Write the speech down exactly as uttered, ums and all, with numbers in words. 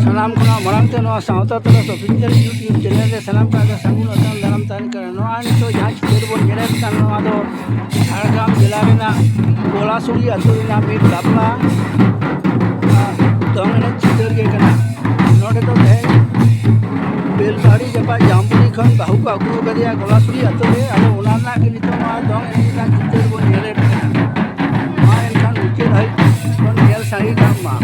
ᱥᱟᱱᱟᱢ ᱠᱷᱚᱱᱟᱜ ᱢᱟᱲᱟᱝ ᱛᱮ ᱱᱚᱣᱟ ᱥᱟᱶᱛᱟ ᱛᱚᱨᱚᱥ ᱚᱯᱷᱤᱥᱤᱭᱟᱞ YouTube ᱪᱮᱱᱮᱞ ᱨᱮ ᱥᱟᱱᱟᱢ ᱠᱚᱣᱟᱜ ᱜᱮ ᱥᱟᱹᱜᱩᱱ ᱟᱛᱟᱝ ᱫᱟᱨᱟᱢ ᱛᱟᱦᱮᱱ ᱠᱟᱱᱟ᱾ ᱱᱚᱣᱟ ᱱᱤᱛᱚᱜ ᱡᱟᱦᱟᱸ ᱪᱤᱛᱟᱹᱨ ᱵᱚᱱ ᱧᱮᱞᱮᱫ ᱠᱟᱱ, ᱱᱚᱣᱟ ᱫᱚ ᱡᱷᱟᱲᱜᱨᱟᱢ ᱡᱮᱞᱟ ᱨᱮᱱᱟᱜ ᱜᱚᱞᱟᱥᱩᱲᱤ ᱟᱹᱛᱩ ᱨᱮᱱᱟᱜ ᱢᱤᱫ ᱵᱟᱯᱞᱟ ᱫᱚᱝ ᱮᱱᱮᱡ ᱪᱤᱛᱟᱹᱨ ᱜᱮ ᱠᱟᱱᱟ᱾ ᱱᱚᱰᱮ ᱫᱚ ᱛᱮᱦᱮᱧ ᱵᱮᱞᱯᱟᱦᱟᱲᱤ ᱡᱟᱯᱟᱜ ᱡᱟᱢᱵᱩᱲᱤ ᱠᱷᱚᱱ ᱵᱟᱹᱦᱩ ᱠᱚ ᱟᱹᱜᱩ ᱟᱠᱟᱫᱮᱭᱟ ᱜᱚᱞᱟᱥᱩᱲᱤ ᱟᱹᱛᱩ ᱨᱮ᱾ ᱟᱫᱚ ᱚᱱᱟ ᱨᱮᱱᱟᱜ ᱜᱮ ᱱᱤᱛᱚᱜ ᱱᱚᱣᱟ ᱫᱚᱝ ᱮᱱᱮᱡ ᱨᱮᱱᱟᱜ ᱪᱤᱛᱟᱹᱨ ᱵᱚᱱ ᱧᱮᱞᱮᱫ ᱠᱟᱱᱟ᱾ ᱢᱟ ᱮᱱᱠᱷᱟᱱ ᱢᱩᱪᱟᱹᱫ ᱫᱷᱟᱹᱵᱤᱡ ᱵᱚᱱ ᱧᱮᱞ ᱥᱟᱸᱜᱮ ᱠᱟᱜ ᱢᱟ᱾